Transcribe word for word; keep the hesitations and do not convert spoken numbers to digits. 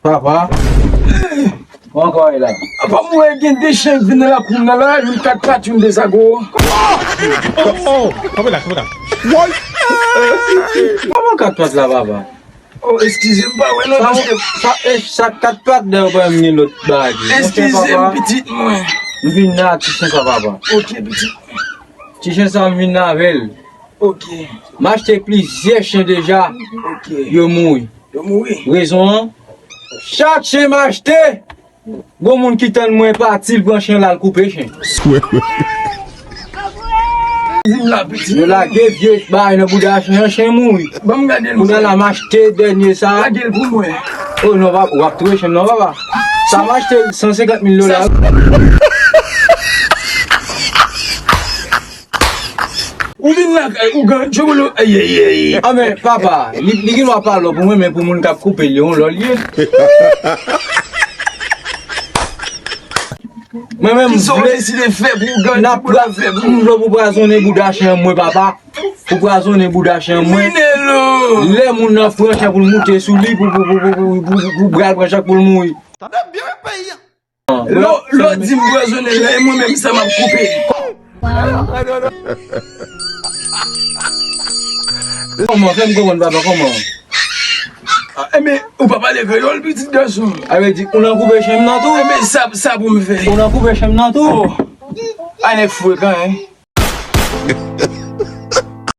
Papa. Ou ankò la? Apa, m wè gen de chen k vin nan lakou m nan la, youn kat pat, youn de zago. Oh, oh, kanpe la, kanpe la. Kòman kat pat la, papa? Oh, eskize m, pa wè non, sa, paske sa, e, sa kat pat dèyè, ou pa menm gen lòt bagay. Eskize m, papa, pitit mwen. M vin la, ti chen sa, papa. Ok, pitit mwen. Ti chen sa, m vin avè l. Ok. M achte plizyè chen deja. Ok. Yo mouri. Yo mouri. Rezon an, chak chen m achte, gon moun ki tann mwen pati, l pran chen l al koupe chen. Di m la, pitit. Yo lage vye bagay nan bouda chen an, chen mouri. Ban m gade l. Kounye a la, m achte dènye sa. Lage l pou mwen. Oh non, papa, w ap touye chen m non, papa. Sa m achte l san senkant mil dola. Ou vin lakay, ou gan, tchobolo, ay, ay, ay. Ah, men, papa, li, li gen dwa pa lò pou mwen, men pou moun k ap koupe l, yon lò l ye. Mwen menm, kisa w vle deside fè pou ou, n ap pra-, m vle pou pwazonnen bouda chen mwen, papa. Pou pwazonnen bouda chen mwen. Lè moun nan pran chen pou l moute sou li, pou, pou, pou bral pran chen pou l mouri. Tande byen, wi, peyi a. Lè w, lè w di m pwazonnen l, e mwen menm sa m ap koupe. Kòman? Fè m konprann, papa, kòman? Ah, enben, ou pa pale kreyòl, pitit gason. A vle di, ou nan koupe chen m nan tou? Enben, sa, sa pou m fè? Ou nan koupe chen m nan tou? Oh. A, nèg frekan, en.